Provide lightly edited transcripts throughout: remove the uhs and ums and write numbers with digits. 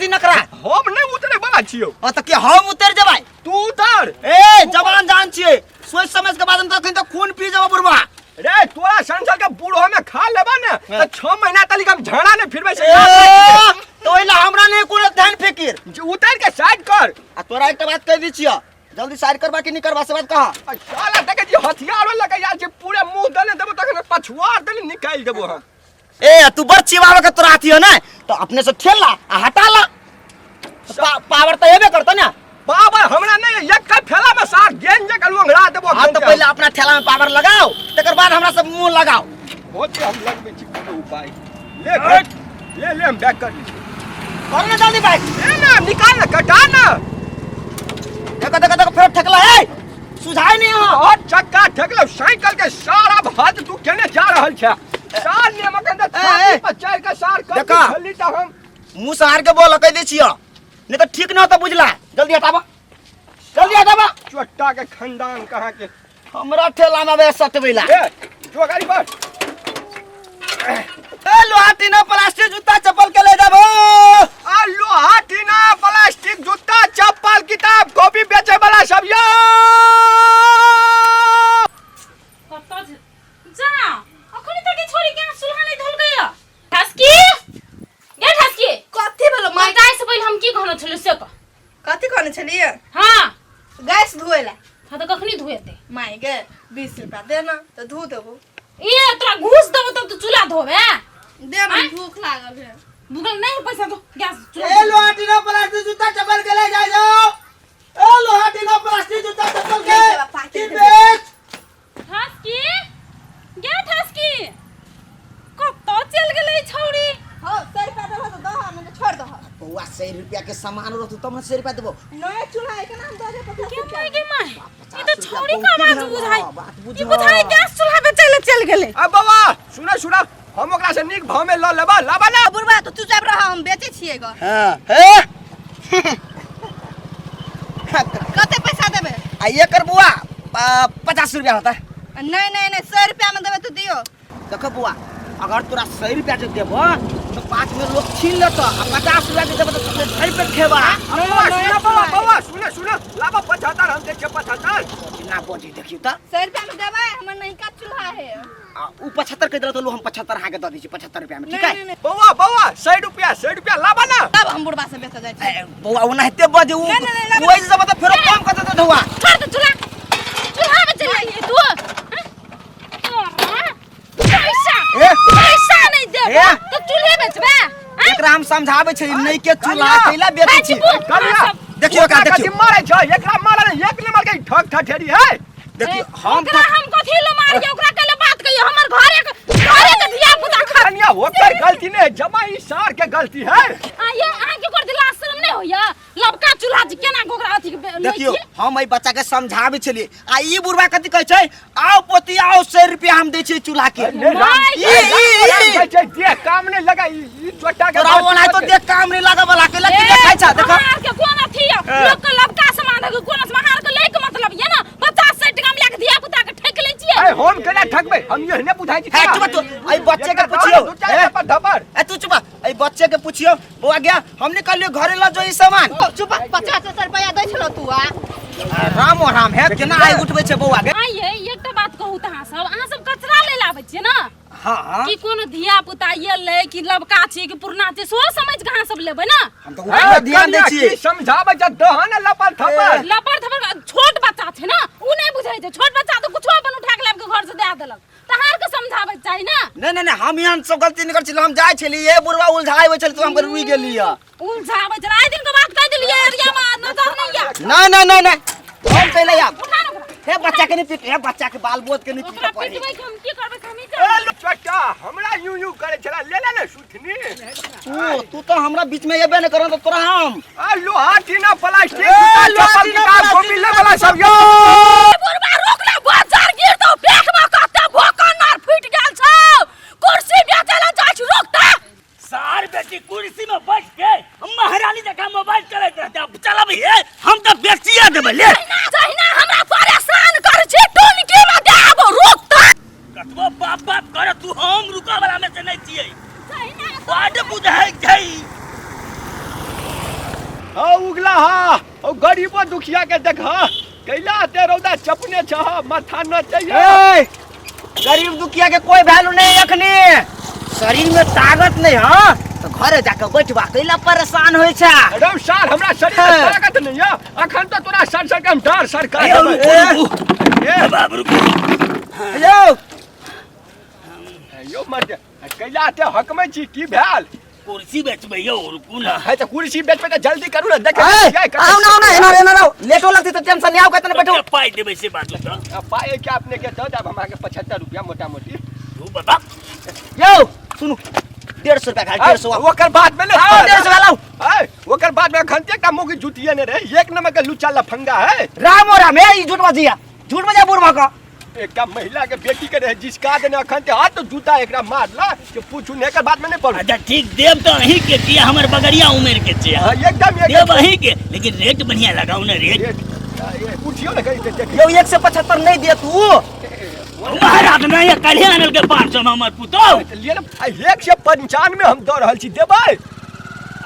बजी नखरा। हम नहीं उतरे वाला छियो। ओ त के हम उतर जेबै? तू उतर। ए जवान जान छियै, सोच समझ के बाद हम तखन त खून पी जेबै बुढ़वा। रे तोरा संसद के बूढ़ो में खा लेबा ने त 6 महीना तलिक हम झाड़ा ने फिरबै से। ए, त ओइला हमरा नहीं कोनो ध्यान फिकिर। जे उतर के साइड कर। आ तोरा एकटा बात कहि दै छियौ, जल्दी साइड करबा कि नहीं करबा से बात कहा। आ साला देखे छी हथियार लगे यार जे पूरे मुंह दने देबो तखन पछुआर दने निकालि देबो हम। ए तू बड़ चिबावे के तोरा अथी हो ना, तो अपने से ठेल ला आ हटा ला। पावर तो हेबे करतो ना। पावर हमरा नहीं, एक का ठेला में सार गेंद जे कलु अंगड़ा देबो। हां तो पहले अपना ठेला में पावर लगाओ, तकर बाद हमरा सब मुंह लगाओ। होते हम लगबे छी कोनो उपाय। ले घट, ले ले हम बैक कर ली। कर ना जल्दी बैक। ले ना निकाल ना कटा ना। देखो देखो देखो फिर ठेकला है, सुझाई नहीं हो। और चक्का ठेकलो साइकिल के सारा भात तू केने जा रहल छे। सार नियम के अंदर छाती पर चढ़ के सार कर देखा। छली त हम मुंह सहार के बोल कह दै छियो, नहीं तो ठीक न होता बुझला। जल्दी हटाबा, जल्दी हटाबा। चोट्टा के खानदान कहाँ के हमरा ठेला में बे सटबैला। ए जो गाड़ी पर। ए लोहा टीना प्लास्टिक जूता चप्पल के ले जाबो। आ लोहा टीना प्लास्टिक जूता चप्पल किताब कॉपी बेचे वाला सब यो। कतऽ जा अखनी तक ई छोरी के चूल्हा नहीं धोल गया। ठसकी गे ठसकी। कथी भेलो माय माय? जाय से पहिले हम की कहने छलियो से कह। कथी कहने छलियै? हां गैस धोए ला। हां तो कखनी धोएते? माय गे 20 रुपया दे ना तो धो देबो। ए तोरा घूस देबो तब तू चूल्हा धोबे? दे ना आँय? भूख लागल है। भूख नहीं पैसा दो गैस चूल्हा ए लोहा टीना प्लास्टिक जूता चप्पल के ले जाय जाओ। ए लोहा टीना प्लास्टिक जूता चप्पल के नहीं देबा, पाकिट की देबे। बेच। ठसकी गे ठसकी कतऽ चलि गेलै छौड़ी? हौ 100 रुपया देबहो तऽ दह, नहीं तऽ छोड़ दह। बौआ 100 रुपया के सामान रहतौ तब हम 100 रुपया देबो। नया चूल्हा है केना हम दऽ देब 50 के रुपया? माय गे my, ई तऽ 50 छौड़ी रुपया के आवाज बहुत बुझाइ। भेल, बात ई बुझ। बुझाइ गैस चूल्हा बेचै लए चलि गेलै। आ बाबा सुना सुना हम ओकरा से नीक भाव में ल लेबा लाबा ना। बुढ़बा तो चुपचाप रह, हम बेचै छियै ग। हां हे कते पैसा देबै? आ एकर बुआ 50 रुपया होता। नहीं नहीं नहीं 100 रुपया में देबै तो दियो। देखो बुआ अगर तोरा 100 रुपया जे देबो तो 5 में लोग छीन लेतो, आ 50 रुपया जे देबो तो सबसे भरि पेट खेबा। बौआ सुना बौआ बौआ सुना सुना लाबा 75 हम दै छियै 75। ना बोजी देखियो त 100 रुपया में देबै, हमर नयका चूल्हा है। आ उ 75 कह देलक तो लो हम 75 अहाँके दऽ दै छी 75 रुपया में, ठीक नहीं है? नहीं नहीं बौआ बौआ 100 रुपया 100 रुपया लाबा ना। तब हम बुढ़बा से बेचऽ जाइ छी। ए, बौआ ओनाहिते बजे उ नहीं, नहीं, नहीं, लाबा। ओहि से तऽ फेरो कम कर देतौ धुआ। छोड़ दे चूल्हा, चूल्हा बेचै लए अइयै तू? हँ? तोरा पैसा ए। पैसा नहीं देबो ए। तो चूल्हे बेचबे? आँय? एकरा हम समझाबै छी नहीं के चूल्हा कनिया। कैला बेचै छी। बाजी बोल। कनिया, देखियो एकरा, ओकरा देखियो। कथी मारै छै? एकरा मारै नहि, एक नंबर के ठग ठठेरी है। देखियो ए, हम ओकरा हम कथी ले मारिए, ओकरा कैले बात कहिए, हमर घरे के घरे के धिया पुता खा। कनिया ओकर गलती नहीं, जमाई सार के गलती है। आ ये अहाँ के कर दिला शर्म नहीं होइया? लबका चूल्हा जे केना के ओकरा अथी के लै देखियो छियै? हम एहि बच्चा के समझाबै छलियै आ ई बुढ़वा कथी कहै छै, आओ पोती आओ 100 रुपया हम दै छियै चूल्हा के। नहीं, राम, my ई, ई, राम ई। कहै छै, देह काम नहीं लगा, ई चोटा के तोरा बात ओना तो के। देख काम नहीं लागऽ वाला के लड़की ए, देखै छ, देखो। हमरा आर के कोन अथी य? लोग के लबका सामान है, कोन सामान आर के लै के मतलब ये ना? 50-60 टका में लए के धिया पुता के ठकि लै छियै। ए, हम केना ठकबै? हम एहने बुझाइ छी। हे, चुप तू, एहि बच्चे के पुछियौ। दू चारि ए, थप्पड़ धप्पड़। ए, तू चुप, एहि बच्चे के पुछियौ। बौआ गया, हमने कहलियो घरे ल जो ई सामान। ओ, चुप, 50 रुपया दै छलो तू आ। राम ओ राम है, केना आइ उठबै छै बौआ के? आइ ये एकटा बात कहू त अहाँ सब, अहाँ सब कचरा लै लए आबै छियै ना? हां, हां। कि कोनो धिया पुता एलै कि लबका छै कि पुरना छै, सेहो समझ के अहाँ सब लेबै ना? हम तऽ ओकरा ध्यान दै कनिया, छियै। की समझाबै छै, दहन लपड़ थप्पड़। लपड़ थप्पड़ छोट बच्चा छै ना, उ नहि बुझै छै। छोट बच्चा तऽ कुछो अपन उठा के लाबि के घर से दए देलक, तऽ अहाँ आरके समझाबै के चाही ना? नहीं नहीं नहीं, हम यहाँ सब गलती नहीं कर छी, हम जाय छली ए बुढ़वा उलझाबै छली तो हम रुइ गेली है। उलझाबै छलै, आइ दिन के बात कहि देलियै एरिया में नजर नहि या। नहीं नहीं नहीं नहीं, हम कैले आब। उठा ना ओकरा। हे बच्चा के नहीं पीट, हे बच्चा के बाल बोध के नहीं पीट ओकरा पड़े। पिटबै के हम की करबै से हमही ए, जानबै। चचा, हमरा यूं यूं करे छला, ले ले ने सुथनी। तू तो हमरा बीच में एबे नहीं करन तो तोरा हम। आ लोहा टीना प्लास्टिक ए, जूता, लोहा चप्पल, टीना, किताब, प्लास्टिक, कॉपी ले वाला सब यो। बुढ़बा रोक ले, बाजार गिर दो, पेट में कते भोकन्नर फूटि गेल छौ। कुर्सी बेचै लए जाइ छी, रोक त। सार बेटी कुर्सी में बैठ के महारानी जकाँ मोबाइल चलैत रहते, अब चलब हे हम तऽ बेचिए देबै ले। जहिना जहिना हमरा परेशान करै छी, टुनकी में दे आबो, रोक त। कतबो बाप बाप कर तू, हम रुकऽ वाला में से नहीं छियै। जहिना बड बुझै छै। हाँ उगला हा ओ गरीबो दुखिया के देख कैला ते रौदा चपने छह माथा न चाहिए। ए, गरीब दुखिया के कोई वैल्यू नहीं अखनी, शरीर में ताकत नहीं हाँ तो घरे जाके बैठबा कैला परेशान होय छै। रौ सार हमरा शरीर में हाँ। ताकत नहीं है अखन तो तोरा सर सर के हम डार सर का ए, रुको, रुको। ए, बाप रुको। यौ यो मर कैला ते हक में छी की भेल? कुर्सी बेचबै यौ, रुकू ना। है तो कुर्सी बेचबै तऽ जल्दी करू ना, देख ए, आओ ना, आओ ना, एना एना रहो, लेटो लगतै तऽ टेंशन नहीं, आओ कतने बैठो। कते पाइ देबै से बाजू तऽ। पाइ के अपने के दऽ देब हम अहाँके 75 रुपया मोटा मोटी। तू बाबा। यौ सुनू, 150 रुपया खाली, 150। ओकर बाद में ने आओ, 150 लाउ। ए, ओकर बाद में अखन एकटा मोगी जुतिए ने रहे, एक नंबर के लुच्चा लफंगा है। राम ओ राम, ए, ई झूठ बजिया, झूठ बजिया बुढ़वा का। एकटा महिला के बेटी के रहे जिसका देने अखन ते हाथ तो जूता एकरा मारला के पूछू ने एकर बाद में नहीं पड़ू। अच्छा ठीक, देव तो अहीं के किया हमर बगरिया उमेर के छै। हां एकदम एकदम। देव अहीं के, लेकिन रेट बढ़िया लगाऊ ने रेट। रेट, ये पूछियो ने कहीं देख। यौ 175 नहीं दिया तू। महाराज ना ये काल्हे आनल के 500 में हमर पुतौ। लिए ना, आ 195 हम दऽ रहल छी, देबै?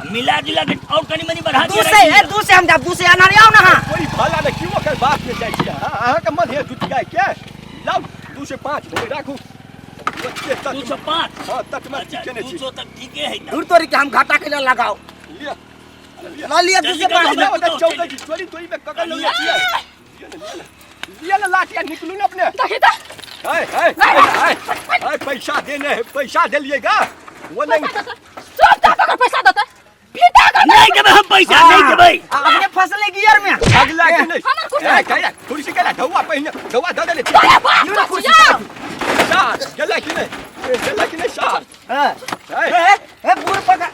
मिला जुला के और कनी मनी बढ़ा दू दिया से, ए, दू से हम जाब, दू से आना रे, आओ ना हां। कोई भला ने क्यों ओकर बात में जाइ छी? हां, अहाँ के मन है जुतिया के। लाउ 205 भेलै, राखू। ओते तक 205। हां, तक में अच्छा, ठीक केने छी। 200 तक ठीके है दूर तोरी के हम घाटा के लिए लगाओ। लिअ, लिअ। ल लिअ, दू से पाँच। हमरा ओतऽ चौकै छी, चोरी तोरी में ककर लौने छियै? लिअ ने, लिअ ने। लिअ ने लाठिया, निकलू ने अपने। देखी तऽ। है, है, है, है, पैसा देने है, पैसा देलिएगा। वो नहीं। पैसा देतै। चुपचाप अगर पैसा देतै, फीता अगर नहीं देबै हम पैसा, नहीं देबै। अपने फसले गियर में। अगला के नहीं। हमर कुर्सी। ए, कैला, कुर्सी कैला, ढौआ पहिने, ढौआ दऽ देने छी। तोरे बाप लिअ ने के कुर्सी। छियौ। सार, गेला कि नहीं? ए, गेला कि नहीं सार? हां। ए, ए, ए, बूढ़ पका।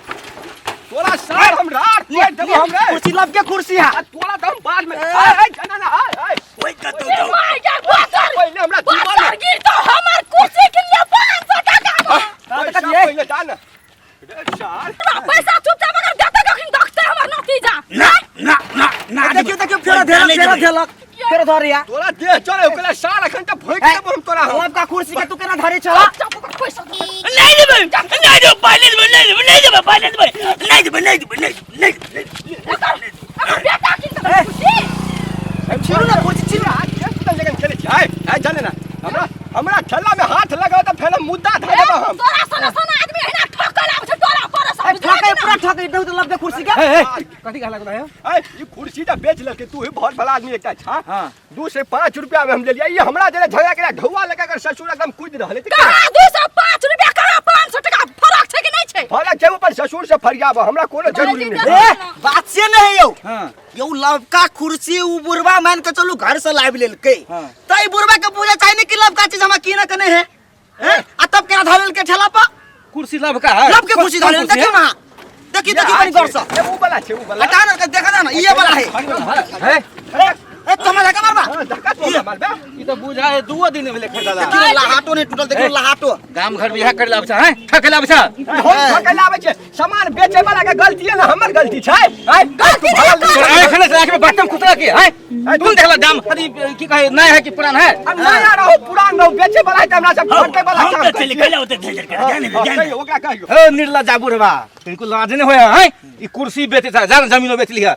तोरा सार हम रात लिअ, देबो लिअ, हम रे। कुर्सी लब के कुर्सी है। आ तोरा तऽ हम बाद में। ए, ए, जना ना, ए, ए। ओइ कतौ जाउ। माय गे, बाजार। पहिले हमरा जीवन बाजार में। गिर तो हमर कुर्सी के लिए 500 टका में। पैसा कथी है? पहिले दा ना। रे सार। पैसा चुपचाप अगर देतै कखन देखतै हमर नतीजा। ना ना ना ना। देखियो, देखियो, फेरो धेलक, फेरो धेलक, फेरो धरिया। तोरा देह चले ओकरा सार अखन तऽ भोंकि देबो हम तोरा हम। लब का कुर्सी के तू केना धरे छह? चुपचाप ओकर पैसा देतै। नहीं देबै, नहीं देबै, पाइ नहीं देबै, नहीं देबै, नहीं देबै, पाइ नहीं देबै, नहीं देबै, नहीं देबै, नहीं देबै, नहीं देबै। अगर बेटा किन देबै कुर्सी। छिरू ना कुर्सी, छिरू। हाथ के कुतन जगन खेलै छी। आय, आय जाने ना। हमरा हमरा ठेला में हाथ लगाओ तऽ फेर हम मुद्दा धऽ देबो हम। तोरा सन सन आदमी एहिना ठकल आबै छै टोला पर से, ए, बुझलियै ठकै, कि ना? पूरा ठकै, बहुत लब के कुर्सी के। ए, ए, कथी कहला गेलै यौ? ए, ई कुर्सी तऽ बेच लेलकै, तू ही बहुत भला आदमी एकटा छा। हां। 2 से 5 रुपया में हम लेलियै, ई हमरा देले झगड़ा के ढौआ लगा कर ससुर एकदम कूद रहलै। तऽ कहाँ 205 रुपया, कहाँ 500 टका, फरक छै कि नहीं छै? फरक छै, ऊपर ससुर से फरियाब, हमरा कोनो जरूरी नहीं। ए, बात से नहीं यौ। हां। यौ लवका कुर्सी उ बुढ़वा मान के चलू घर से लाबि लेलकै। हां। त ई बुढ़वा के बुझे चाही ने कि लवका चीज हमरा किने के नहीं है। हैं? आ तब केना धऽ लेलकै ठेला पर? कुर्सी लवका है। लव के कुर्सी धऽ लेलकै, देखियौ ना। देखी, देखी कनी गौर से। ए, उ वाला छै, उ वाला। हटा ना, देखा ना, ये वाला है। है? ए, तो हमरा धक्का मारबा। हां, धक्का तो हमरा मारबे। ई तऽ बुझा है दुओ दिन भेलै खरीदला। देखियौ लहाटो नहीं टूटल, देखियौ लहाटो। गाम घर में इएह करे लाबै छै, हैं? ठकै लाबै छै। हम ठकै लाबै छै, सामान बेचै वाला के गलती है ना, हमर गलती छै। हैं? गलती तू भला नहीं लिख। आँख ने आँख में बटन खुसरा के, हैं? तुम देखला दाम अरे की कहे नया है कि पुरान है? अब नया रहो पुरान रहो बेचे वाला है त हमरा सब हम ठकै वाला हम काम तऽ करै चलि छियै। गेलै ओते झंझट के, जाने दे, हां, जाने दे। कहियौ, ओकरा कहियौ। हो निर्लज्ज बुढ़वा, बिल्कुल लाज नहीं होया, हैं? ई कुर्सी बेचे था, जान जमीनो बेच लिया।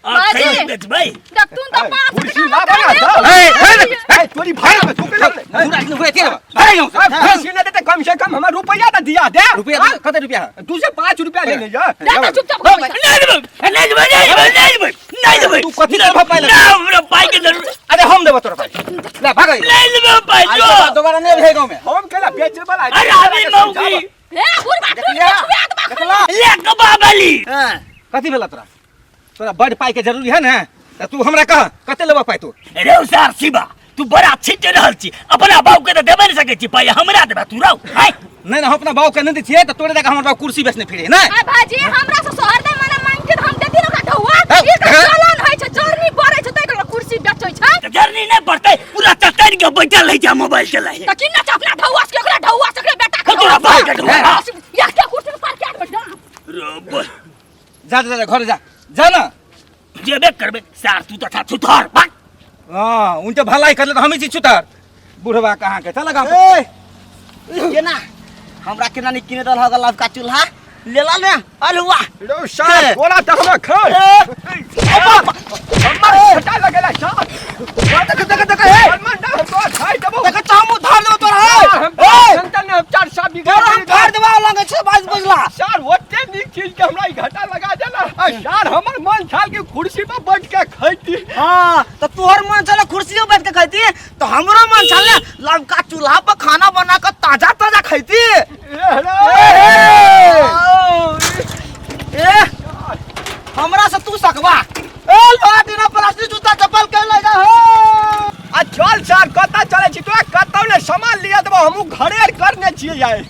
आ, बाजी। बेचबै। देख तू तऽ 500 कुर्सी टका लाबऽ ना, में दऽ। ए, ए, ए, तोरी भाड़ा में तू केना ले? पूरा आदमी हुए थे ना, भाग जाओ। ए, कुर्सी नहि देतै कम से कम हमरा रुपैआ तऽ दिया दे। रुपया हाँ? कते रुपया है? 2 से 5 रुपया ले ले जा। दे तऽ चुपचाप पैसा। नहीं देबै, नहीं देबै, नहीं देबै, नहीं देबै, नहीं देबै। तू कथी देबह पाइ ना, लगे? हमरा पाइ के जरूरत। अरे हम देबो तोरा पाइ। ले भाग। नहीं देबै हम पाइ, जो। दोबारा नहीं अबिहे गाँव में। हम केना बेचे वाला है? अरे अभी मौगी। ए, बुढ़बा, तू देखलियै? छुआ देबा। देखला? ले कबाबली। हां। कथी भेला तोरा? तोरा बड़ पाइ के जरूरी है ने, तऽ तू हमरा कह कते लेबऽ पाइ तू? रे उसार शिवा, तू बड़ा छिट रहल छी, अपना बाप के तऽ देबे नहि सकै छी पाइ, हमरा देबे तू रौ। हाय। नहीं ना, हम अपना बाप के नहीं दै छियै तऽ तोरे दऽ के हमर बाप कुर्सी बेचने फिरे ने। आ भाजी, हमरा से सोहर दे मने मांग के हम देती ना ओकरा ढौआ। हे, ई तऽ हे। चलन होइ छै, जरनी बरै छै तै के कुर्सी बेचै छै। तऽ जरनी नहि पड़तै, पूरा चट्टान के बैठल रहै छै मोबाइल चलाइ। तऽ की ना छै अपना ढौआ से, ओकरा ढौआ से ओकरे बेटा के हे, तोरा बाप के ढौआ। एकटा कुर्सी पर के आदमी डाँट। रो बोल। जा जा जा घर जा, जा ना। जेबे करबे सार, तू तऽ छा छुथर भाग। हाँ, उनके भलाई कर ले तऽ हमही छी छुतर। बुढ़वा कहाँ के चल गाँव। ए, केना हमरा केना नहीं किने दल हगल लवका चूल्हा? लेला ने अलुआ। रो सार के? तोरा तऽ हमरा खै ए, हमर छटा लगेला सार। देख देख देख हे। हनुमान ना हम तोरा खाइ देबौ। देख चामू धार देबो तोरा हे। हम ए, संतन ने 400 बीघा तोरा हम फाड़ देबा लगे छै बाज बजला। सार ओते नीक चीज के हमरा ई घाटा लगा देला आ सार हमर मन छाल के कुर्सी पर बैठ के खैती। हाँ तो तोहर मन छले कुर्सी पर बैठ के खैती तो हमरो मन छले लमका चूल्हा पर खाना बना के ताजा ताजा खैती। ए रे। ए हमरा से तू सकबा। ए लोहा टीना प्लास्टिक जूता चप्पल के ले जा हो। आ चल सार कतऽ चलै छी तोरा? कतौ ने सामान लिया देबो, हमहूँ घरे आर करने छियै आइ।